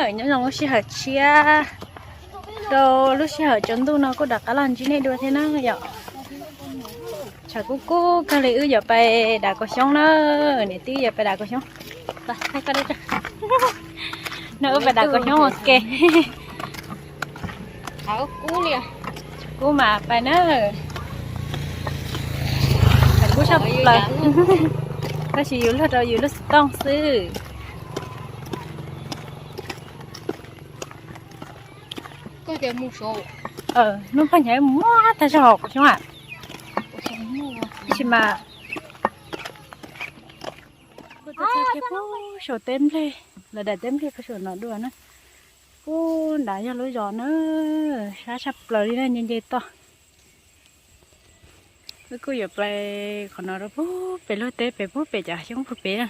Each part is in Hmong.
Nyob zoo lub sij hawm tshiab, rau lub sij hawm tsaus ntuj no kuj rov qab los ntsib nej dua thiab na yom. Tshav kub kub kawg li, wb yuav pais dav kaus xyoob na. Niam tij yuav pais dav kaus xyoob. No wb pais dav kaus xyoob ua ke. Kub mas pais na. Kub sab plaws. Tab sis yus luag rau yus lub xov tooj xwb. Hnub paj hnyav mus muab tag zog kaus xyoob a. Tab sis mas kuj txog kiag puag saum teb nplej, lawv daim teb nplej puag saum no dua na. Puag nrad yog lub zos na, sab tshaj plaws li na, nce nce toj. Wb kuj yuav pais qhov no rau puag pem luag teb pem, puag pem cov xyoob puag pem na.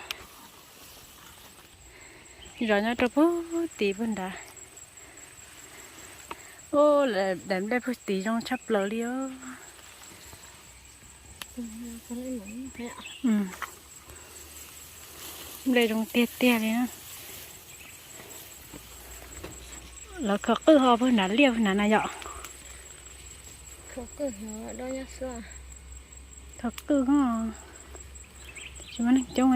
Zos nyob rau puag tid puag nrad. Ub, daim nplej puag tid zoo tshaj plaws li os. Nplej zoo tiag tiag li na. Lawv kho qwj ho puag nrad liaj puag nrad na yom. Kho qwj ho, tsis muaj neeg coob.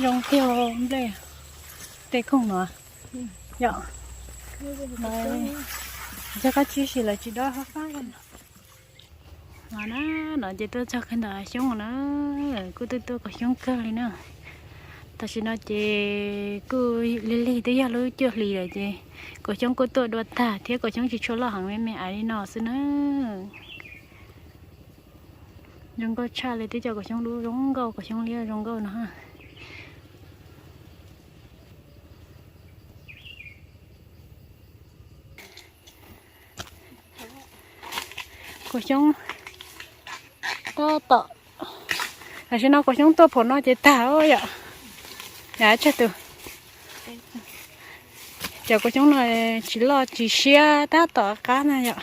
Zoo tiag nplej tej koog no yom. Yog qab tsis si lawv tsis dob fab fab. No na, no ces tuaj txog kiag ntawm xyoob na, kuj twb tuaj kaus xyoob kawg li na. Tam sim no ces kuj lig lig twb yog lub cuaj hlis lawm ces kaus xyoob kuj tuaj dua tag thiab, kaus xyoob tsis tshua loj heev, me me aiv li no xwb na. Zoo nkauj tshaj li, twb cov kaus xyoob dub zoo nkauj, kaus xyoob liab zoo nkauj no. Kaus xyoob tab tom, tam sim no kaus xyoob tuaj phaum no ces tag yom. Tsawg tus, cov kaus xyoob no tsis loj tsis siab tab tom qab na yom.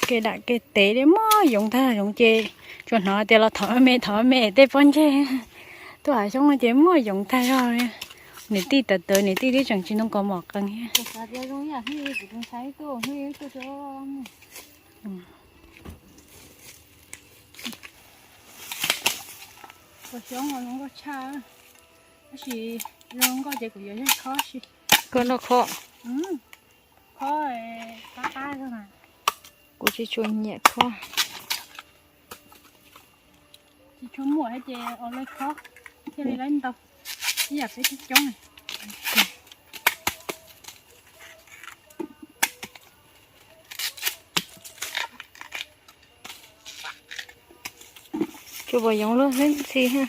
Kev dam kev tev li muaj yoov tag, yoov ces tsuas hnov tias los thov me thov me tej pob ntseg. Tuaj hav xyoob no ces muaj yoov tag zog li. Niam tij tawv tawv, niam tij twb tseem tsis ntoo kaus mom qees thiab. Kaus xyoob zoo nkauj tshaj, tab sis zoo nkauj ces kuv yuav zaj khob si. Koj noj khob? Khob qab qab xwb mas. Kuv tsis tshua nyiam khob. Tsis tshua muaj ces ua lawv khob thiaj li lawv ntau, ib yam peb coob coob. Tsuas pom yoov luaj xwb ntxhi ha.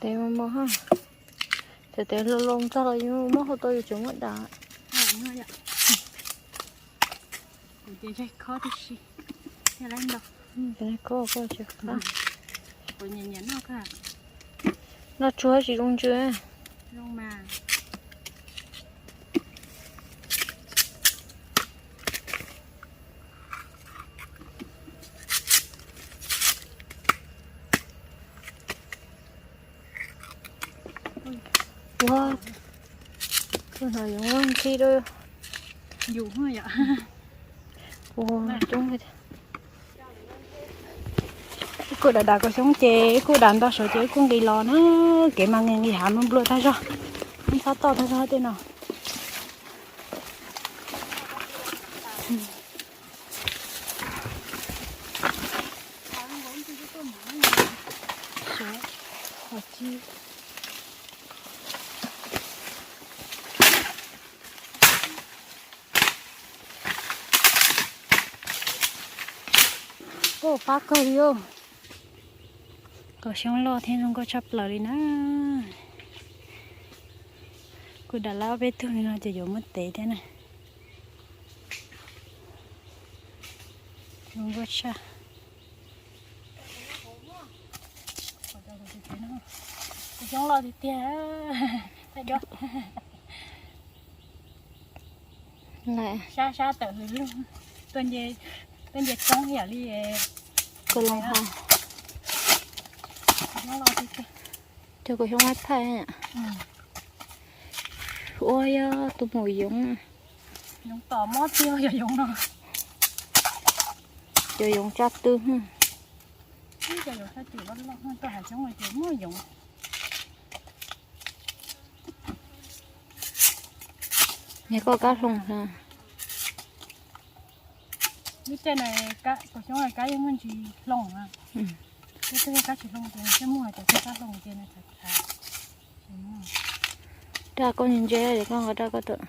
Tes mos mos ha, txawm tes loo loo tag los yeej muab hau tau, yuav tsum muab dav. Kuv ces khob tib si, khob, noj tsuag tsis zoo ntsws. Ua, tus no yuav ntxhi dua. Yus yom. Ua, coob. Wb kuj dav dav kaus xyoob ces wb kuj dav ntau saud ces wb kuj nqis los na. Kev mas nqis nqis hav nplua nplua tag zog, txhob toj tag zog tej no. Ua fab kawg li os. Kaum xyoob loj thiab zoo nkauj tshaj plaws li na. Kuv dam lab ob peb tug li no ces yuav muab tev thiab na. Zoo nkauj tshaj. Kaum xyoob loj tiag tiag. Sab sab tawm hws lug, tuaj nce toob yam li kaus loo hais. Cov kaum xyoob mab thaij. Ua yog tus maum yoov. Yoov tom mob tiag yog yoov no. Cov yoov tsa tw. Cov yoov tsa tw loj loj tuaj hav xyoob ces muaj yoov. Niag koj kab hloov na. Lub caij no kaum xyoob kab yeej muaj ntsis hloov na. Twb twb kab tsis hloov ces nws muaj cov twg kab hloov ces nws txav txav. Daj koj ntse ntse es koj nqa daj koj tawm.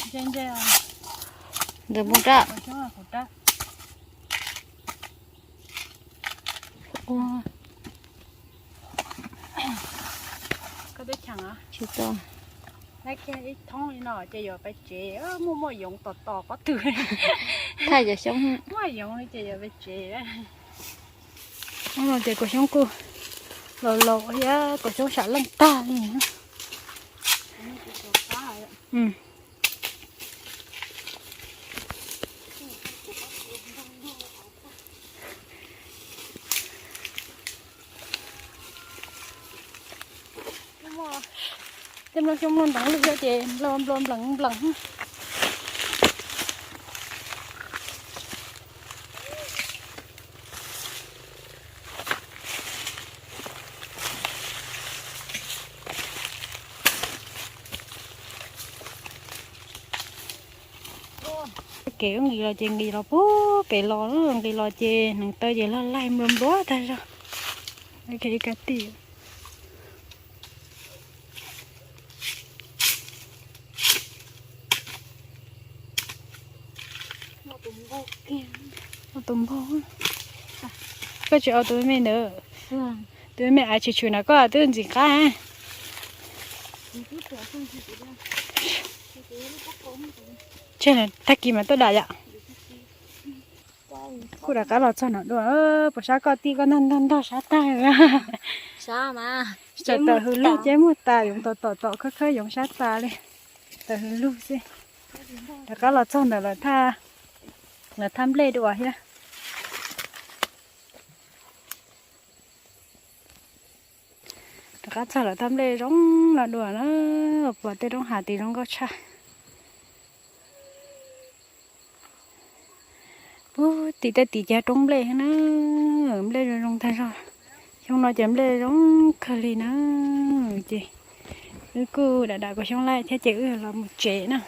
Ntse ntse. Ntawm npoo raj. Ua. Koj twb cheem os. Tsis tau. Ib thoob li no ces yuav pais tsev, muaj muaj yoov tom tom pob tw. Thaij cov xyoob. Muaj yoov li ces yuav pais tsev. Hnub no ces kaum xyoob kuj laus laus thiab, kaum xyoob sam leej tag li. Tej nplooj xyoob nplooj nteev lwj thiab ces nplo nplo nplees nplees. Kev nqis los ces nqis los puag pem los, nqis los ces hneev taw ces loj laig nplua nplua tag zog. Kev ib kab tij. Tus npog, koj tsis ua tus me ntawd, tus me me av tshwm tshwm na koj twb ntxim qab. Tseg tag kis mas tuaj dam yom. Kuj rov qab los txog no dua, puas sab koj tij koj ntog ntog ntog sab tag. Tawm hws lug ces muag tas, yoov tom tom tom khawb khawb yoov sab tas li. Tawm hws lug xwb. Rov qab los txog ntawm lawv thaj nplej dua thiab. Rov qab txog lawv thaj nplej zoo no dua na, pom tej roob hav tid zoo nkauj tshaj. Puag tim tej tim cag roob nplej na, nplej zoo zoo tag zog. Xyoo no ces nplej zoo kawg li na. Ces wb kuj dam dam kaum xyoob laij thiab ces wb los mus tsev na.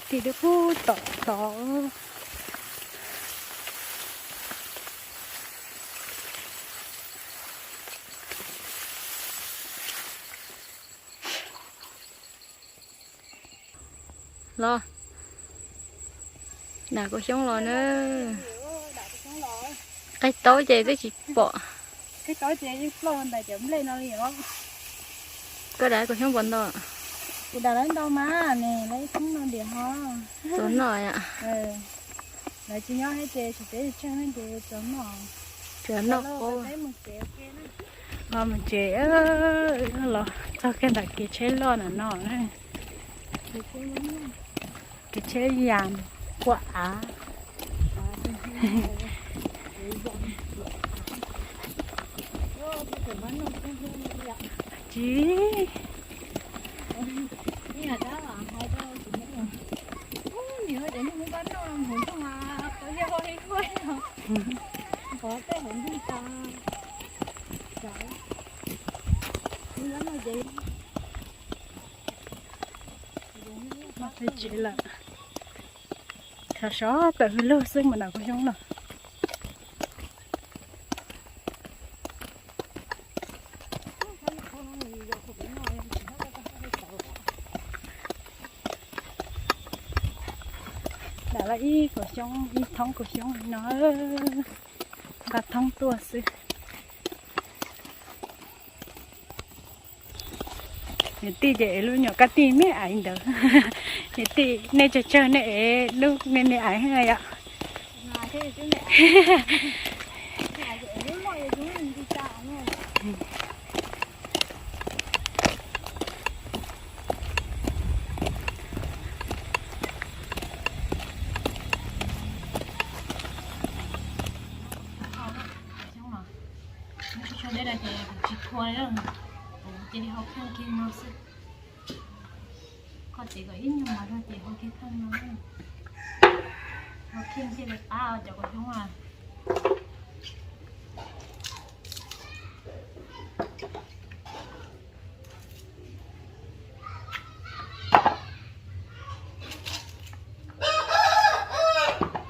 Tim twb pub tom tod. Los, dam kaum xyoob los na. Qaij taub ces twb tsis pom. Koj dam kaum xyoob puas ntau? Kuv dam lawv ntau mas ne, lawv ib thoob no diam ho. Txaus noj. Lawv tsis nyob thiab ces tsis peb tsawg ces txaus noj. Txaus noj qub. Los mus tsev, los txog kiag ntawm kev tsheb loj ntawm no. Kev tsheb yas kua av. Tsis Peb tsev lawm. Khav sov tawm hws lug xwb mas dam kaum xyoob no. Dam Los ib kaum xyoob, ib thoob kaum xyoob no, nqa thoob tuaj xwb. Niam tij ces ev lub nyuam kab tij me aiv ntawd. Niam tij nej tsawg tsawg nej ev lub me me aiv yom. Tsis tshua deb no ces kuv tsis thua, kuv cia li hau kheej kiag no xwb. Koj txiv kom ib nyuag mov rau ces hau kiag kheej no, hau kheej thiaj li qab cov kaus xyoob a.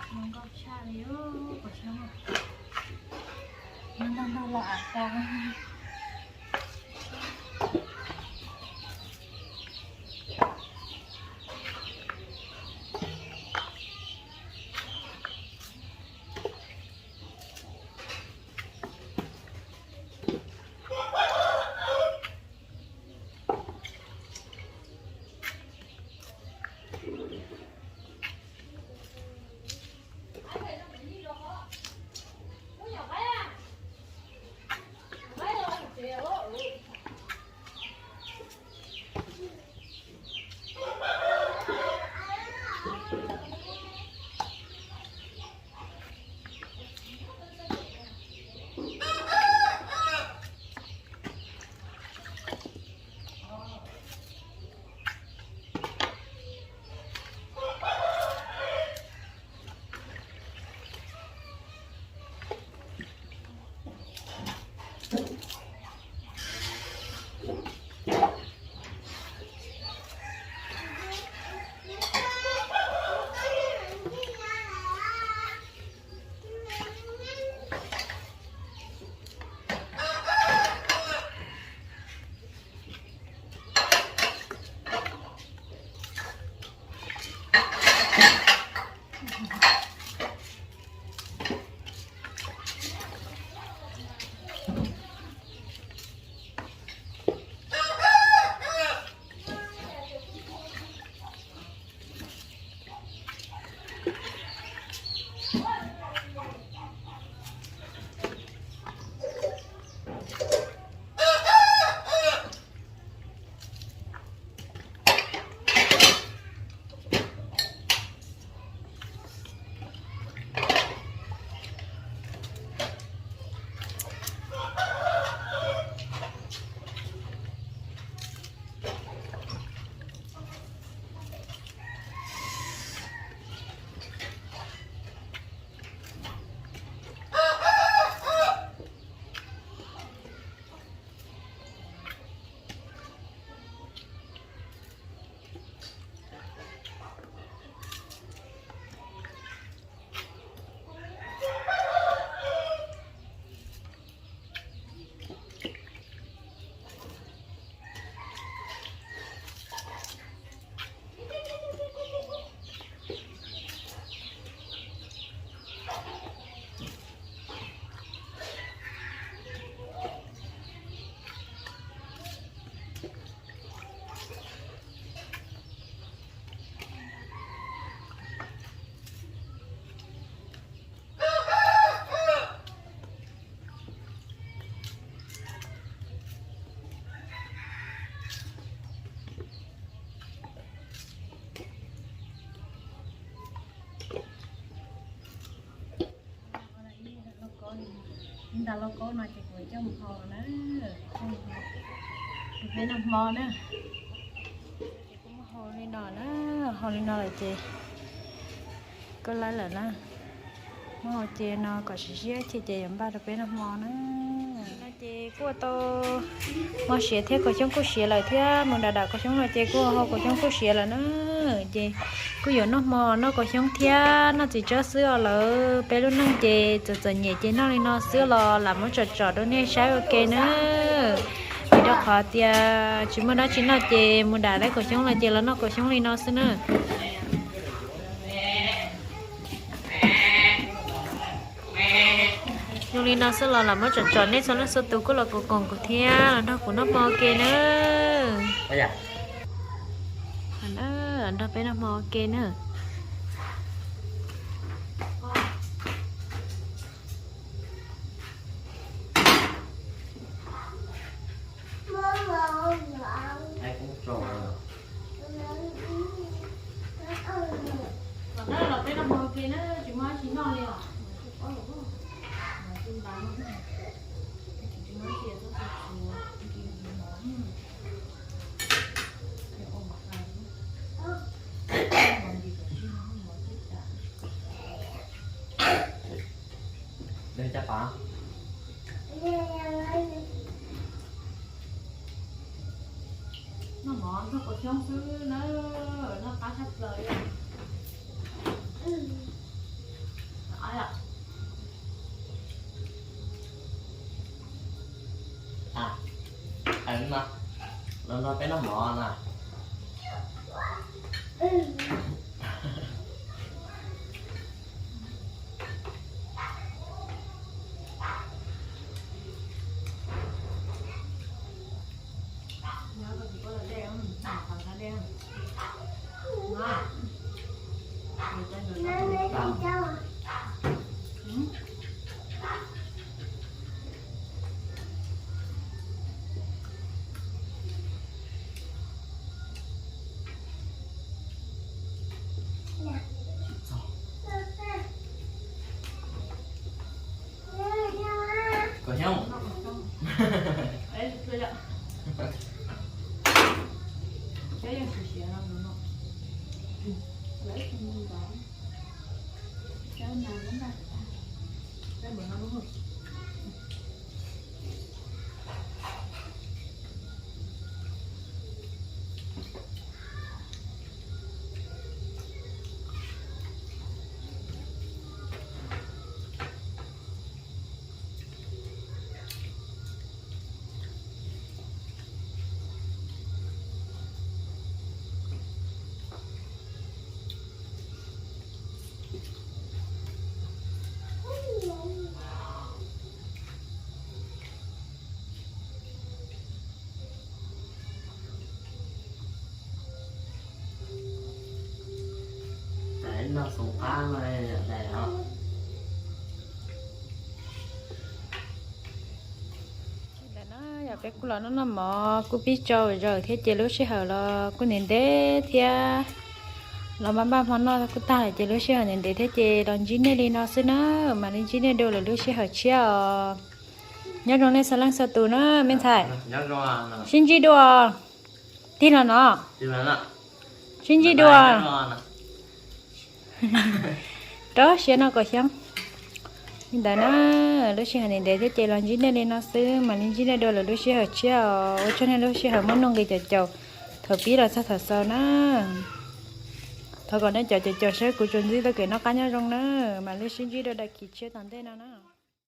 Zoo nkauj tshaj li, kaus xyoob, ntog ntog los av tas. Ib nta lauj kaub no ces kuv coj mus hau na, rau peb noj hmo na. Ces kuv muab hau li no na, hau li no lawm ces kuj laib lawm na. Muab hau ces no kom siav siab ces yuav npaj rau peb noj hmo na. No ces kuj ua tau hmo siav thiab kaus xyoob kuj siav lawm thiab, mus dam dam kaus xyoob no ces kuj hau kaus xyoob kuj siav lawm na. Ces kuj yuav noj hmo noj kaus xyoob thiab noj txiv tsawb xwb os lawm. Peb lub neej ces txom txom nyem ces noj li no xwb los lam muab tsom tsom rau nej saib ua ke na. Vim rau qhov tias tsis muaj dab tsi noj ces mus dam dab kaus xyoob los ces los noj kaus xyoob li no xwb na. Li no xwb los lam muab tsom tsom, nej txhua leej txhua tus kuj los koom koom kuv thiab los nrog kuv noj hmo ua ke na. Los nrog peb noj hmo ua ke na. Los na, los peb noj hmo ua ke na, tsis muaj dab tsi noj li os. Noj mov nrog kaus xyoob xwb na, noj qab tshaj plaws li. Los nrog peb noj mov na. Kaus xyoob. Ntawm no yog peb kuj los noj noj mov kuj pib tsaus zawm thiab ces lub sij hawm los kuj ntev ntev thiab. Los npaj npaj hmo noj kuj tag lawm ces lub sij hawm ntev ntev thiab ces los ntsib nej li no xwb na, mam li ntsib nej dua lwm lub sij hawm tshiab os. Nyob zoo nej txhua leej txhua tus na me ntxhais. Sib ntsib dua. Tig los no. Sib ntsib dua. Rau siab noj kaus xyoob. Li ntawd na, lub sij hawm ntev ntev thiab ces los ntsib nej li no xwb, mam li ntsib nej dua lwm lub sij hawm tshiab os. Ua tsaug nej lub sij hawm muaj nuj nqis caum caum thaum pib los txog thaum xaus na. Thov kom nej cov caum caum saib kuv tsuas ntxiv tau kev noj qab nyob zoo na, mam li sib ntsib dua dag kis tshiab tom ntej no na.